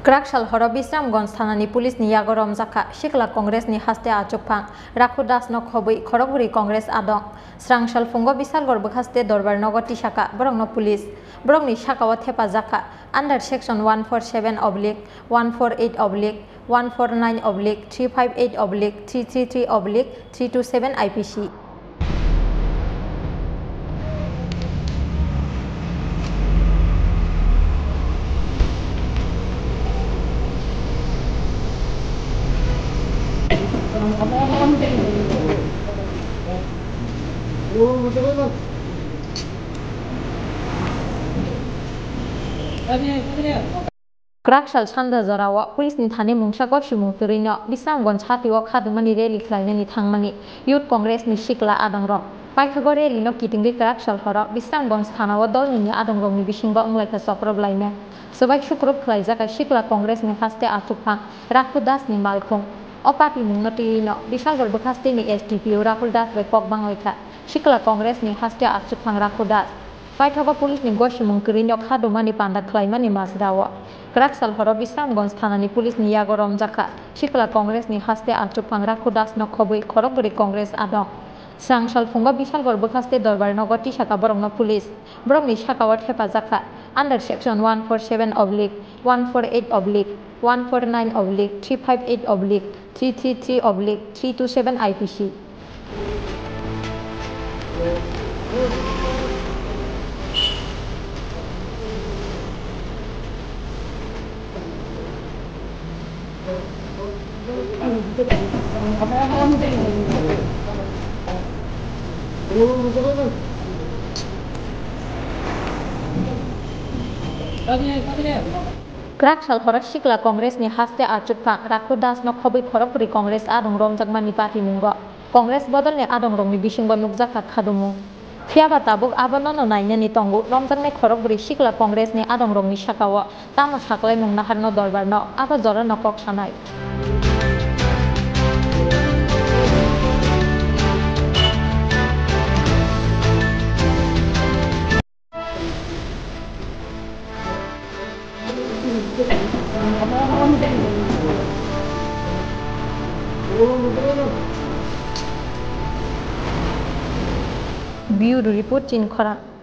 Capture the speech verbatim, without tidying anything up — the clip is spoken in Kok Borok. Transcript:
Kwrak sal horo Bisramganj thanani police ni yago romjakha sikla Congress ni haste achukphang Rakhu Das no khobwi khorokbrwi Congress adong. Srang sal phungo Bishalgarh bwkhaste Dorbar nogo tisaka borokno police. Borokni sakao thepajakha under section one four seven oblique one four eight oblique one four nine oblique three five eight oblique three three three oblique three two seven I P C. Kwrak sal sanda jorao police ni thani mungsa gosimung kwrwino Bisramganj hatio khadumani rally khlainani thangmani Youth Congress ni sikla adongrok. Paithago rally no kitingwi kwrak sal horo Bisramganj thanao dolni adongrokni bisingo wnglaikha chokrob laimung. Swbai sukrub khlaijak sikla Congress ni haste achukphang Rakhu Das ni malkhung. O patimungno twiwino Bishalgarh bwkhasteni S D P O Rahul Das bai kok banglaikha sikla Congress ni haste achukphang Rakhu Das. Paithago police ni gosimung kwrwino khadumani panda khlaimani majrao. Kwrak sal horo Bisramganj thanani police ni yago romjakha sikla Congress ni haste achukphang Rakhu Das no khobwi khorokbrwi Congress adong. Srang sal phungo Bishalgarh bwkhaste Dorbar nogo tisaka borokno police. Borokni sakao thepajakha under section one four seven oblique one four eight oblique one four nine oblique three five eight oblique three three three oblique three two seven I P C. Kwrak sal horo sikla Congress ni haste achukphang Rakhu Das no khobwi khorokbrwi Congress adong romjakmani patimungo Congress bodolni adongrokni bisingo nukjakha khadumung. Phiyaba tabuk abono nainani tongo romjaknai khorokbrwi sikla Congress ni adongrokni sakao tamo saklaimung naharno Dorbarno abo jorano kok sanai. Bureau Report, Chini Khorang.